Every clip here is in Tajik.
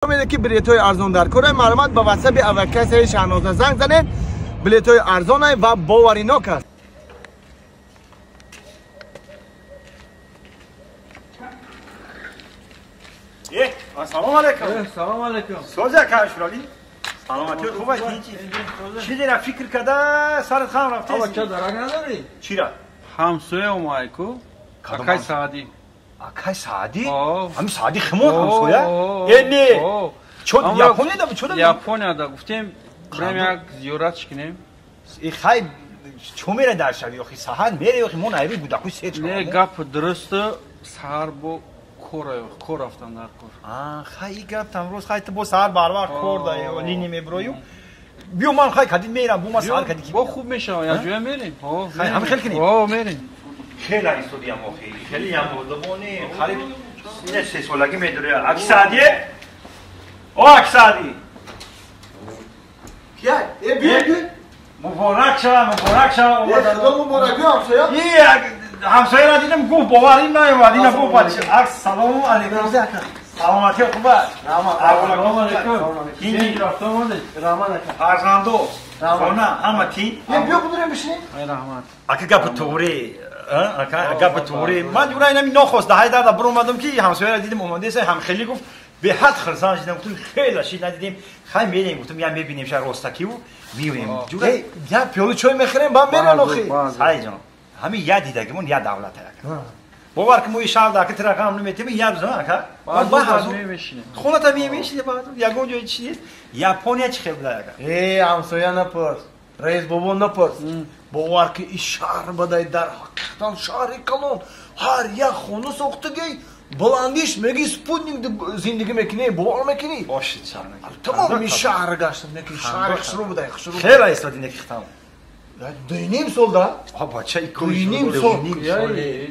Ки билетҳои арзон дар кора, маълумот ба ватсапи авиакассаи Шаҳноза занг занед. Билетҳои арзон ва боваринок аст. Ассалому алайкум. Салом алайкум. Соза кашроли? Саломатӣ хуб аст? Чӣ дера фикр карда сарат хам рафтест? Аба ча дарак надорӣ? Чира? Ҳамсоя омайку. Акай Саадӣ. Акай Саадӣ? Ҳами Саадӣ химон ҳамсоя? Э не. Чо Японияда бу чода? Японияда гуфтем брем як зиёрат кунем. Э хай чо мера дар шави охи саҳар мере охи мо найри гудакуй се чо. Не гап дуруст саҳар бо кор рафтан дар кор. Хай и гап там рӯз хай ту бо саҳар барвақт кор да линия меброю. Биё ман хай кадид мерам, бу ма саҳар кадид ки. Бо хуб мешава, як ҷоя мерем. Хай ҳами хел кунем. О, мерем. Хеле истодиям охи, хеле ям одамони, қариб ина се солагӣ медорӣ. Аки Саадие? О, Аки Саади. Кия? Э, биё, биё. Муборак шава, муборак шава. Э, худо муборак, биё ҳамсоя. Ҳамсояро дидам, гуфт боварим наёмад. Ина гуфт бача. Ассалому алайкум. Саломатӣ хуб аст? Раҳмат. Алайкум. Рафта омадед? Раҳмат ака. Фарзандо, хона, ҳама тин. Э, биё будурем бишинем. Ай раҳмат. Ака гапи туғри, ака гапи туғри. Ман юра инами нохост даҳай дарда биромадам ки ҳамсояро дидам омадеса ҳам хеле гуфт беҳад хурсанд шудам. Гуфтам хеле шид надидем. Хай мерем, гуфтам я мебинем ша ростакиву меоем. Ҷура я пиёла чой мехӯрем, баъд мерем охи. Ай ҷон. Ҳамин я дидагимон я давлат ака. Бовар ки мо шаҳр дака тира рақам наметем, я рӯз ака. Хоната мемешине баъд ягон ҷои чи нест. Япония чи хел буда ака? Э, ҳамсоя напурс. Раис бобо напурс. Бовар ки ин шаҳр бадай дар ҳақиқатан шаҳри калон. Ҳар як хона сохтагӣ баландиш меги спутник зиндагӣ мекунӣ, бовар мекунӣ? Бошид шаҳр. Тамом ин шаҳр гаштам, неки шаҳри хушрӯ будай, хушрӯ. Хеле истоди неки хитам. Дуюним сол да? А бача дуюним сол.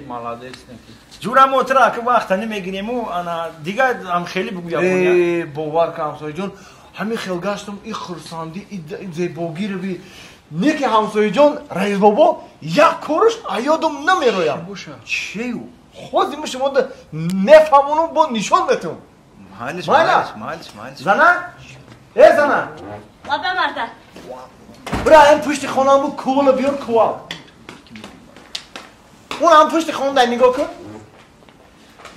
Молодец неки. Ҷура мо тира ки вақта намегирему, ана дигар ам хеле бугу Япония. Э, бовар ка ҳамсояҷон, ҳамин хел гаштам, и хурсандӣ, и зебогиро би. Неки ҳамсояҷон, раис бобо, як кораш аёдам намероям. Чею? Ҳозир мо шумо мефаҳмонам, бо нишон метум. Майлиш, майлиш, майлиш, майлиш. Зана? Э, зана? Лаба марда. Бира, ин пушти хонам бу кувала биёр, кувал. Он ҳам пушти хона нигоҳ кун.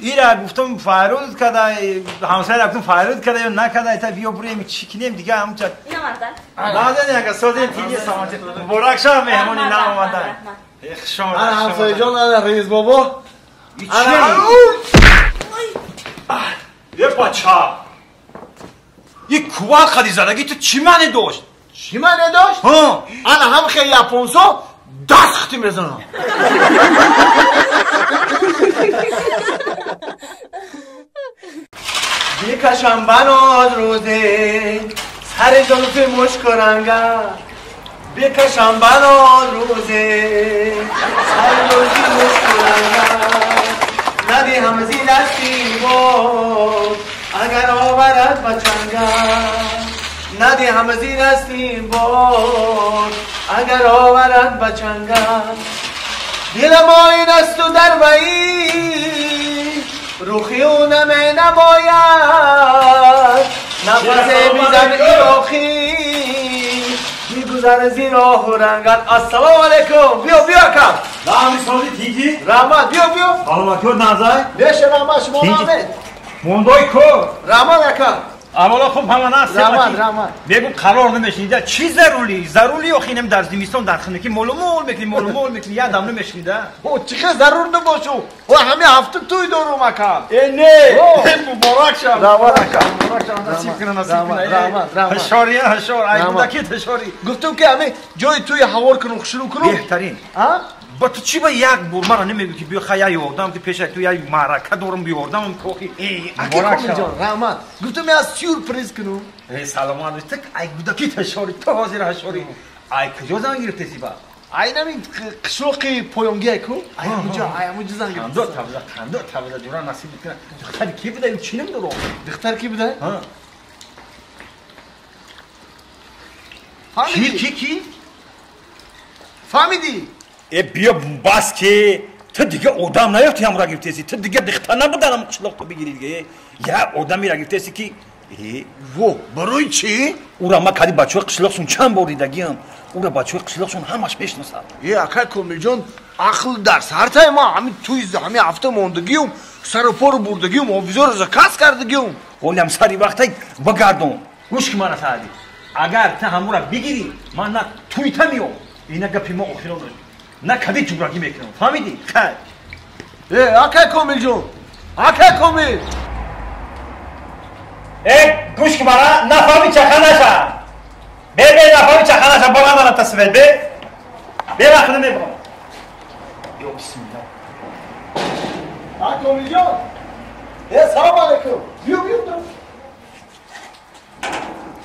Ира гуфтам файруд када, ҳамсояра гуфтам файруд када ё накада, та биё бурем чӣ кинем дига ҳамча. Ина марда. Назани ага созен тини самати. Муборак шава меҳмони нав омада. Хуш омада. Ана ҳамсояҷон, ана раис бобо. Ана Е бача. И кувал хади задаги ту чӣ маъне дошт? Чӣ маъне дошт? Ана ҳам хел японсо даст хити мезанам. Бикашам баноз рӯзе сари зулфи мушкуранга, бикашам баноз рӯзе сари зулфи мушкуранга, надиҳам зи дасти бод агар оварад ба чанга, надиҳам зи дасти бод агар оварад ба чанга, дилам оин асту дар баи рухи ӯ наменамояд, нафасе мизан ироқӣ мигузар зи роҳу рангат. Ассалому алайкум. Биё, биё ака. Раҳми сози тинҷӣ? Раҳмат, биё, биё. Саломатиёт назай? Беше раҳмат, шумо раҳмат. Мондой кор. Раҳмат ака. Аввало хуб ҳама наст. Раҳмат, раҳмат. Мегум қарор намешнида. Чӣ зарури? Зарури охи инам дар зимистон дар хунукӣ молу-мол мекунӣ, молу-мол мекунӣ, як дам намешнида. О, чӣ хел зарур набошу? О, ҳамин ҳафта тӯй дорум ака. Э, не. Муборак шав. Раҳмат ака. Муборак шав. Насиб кунад, насиб кунад. Раҳмат, раҳмат. Ҳашорӣ, ҳашор. Ай гудаки ҳашорӣ. Гуфтум ки ҳамин ҷои тӯи ҳавор кунум, хушрӯ кунум. Беҳтарин. А? Ба ту чӣ ба як бор мара намегӯӣ ки биё хай я ёрдам ки пеша ту як маърака дорам биёрдам кохи. Аки Комилҷон, раҳмат. Гуфтум я сюрприз кунум. Э, саломат бош. Ту ай гудаки ҳашорӣ, ту ҳозир ҳашорӣ. Ай куҷо зан гирифтеси ба? Ай намин қишлоқи поёнгия ку? Ай ҳамуҷо, ай ҳамуҷо зан гирифтеси. Қандо табза, қандо табза ҷура насиб бикунад. Духтари ки буда? Чӣ намедорам? Духтар ки буда? Ҳа. Ки, ки, ки? Фаҳмидӣ? Э, биё бас ки ту дига одам наёфти ҳамра гирифтеси. Ту дига духтар набудан ҳам қишлоқ ту бигирӣ дига. Я одамеро гирифтеси ки Во, барои чӣ? Ура ма кади бачаҳои қишлоқшон чанд бор дидагиам. Ура бачаҳои қишлоқшон ҳамаш мешиносад. Е, акай Комилҷон, ақл дар сартай ма ҳамин туи ҳамин ҳафта мондагиум, сару пору бурдагиум, ҳофизоро заказ кардагиум. Ҳолиам сари вақтай багардон. Гӯш ки мана Саъди. Агар та ҳамура бигирӣ, ман на туйта меом. Ина гапи мо охирон. На кади ҷубрагӣ мекунам. Фаҳмидӣ? Хай. Е, акай Комилҷон. Акай Комил. Э, гӯш ки мана, нафаҳми чаха наша. Бе, бе, нафаҳми чаха наша, бора мана тасвир, бе. Бе, вақт мебарам. Ё бисмилла. А Комилҷон. Е, салом алейкум. Биё, биё.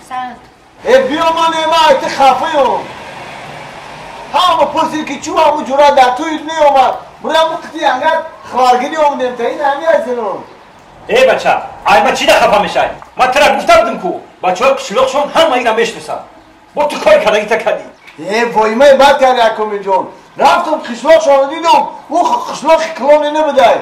Салом. Е, биё ман ема, айти хафаём. Ҳама пурсид ки чӯ ҳамун ҷура дар туй меомад. Бурам қити ангар хабаргирӣ омадем та ин ҳами азином. Э, бача, ай ма чӣ да хафа мешай? Ма тира гуфта будам ку, бачаҳои қишлоқшон ҳама ина мешиносанд. Бо ту кори кардагита кардӣ. Е, воимаи бад карди, Акомилҷон. Рафтам қишлоқшонро дидам, ӯ қишлоқи калоне набудай.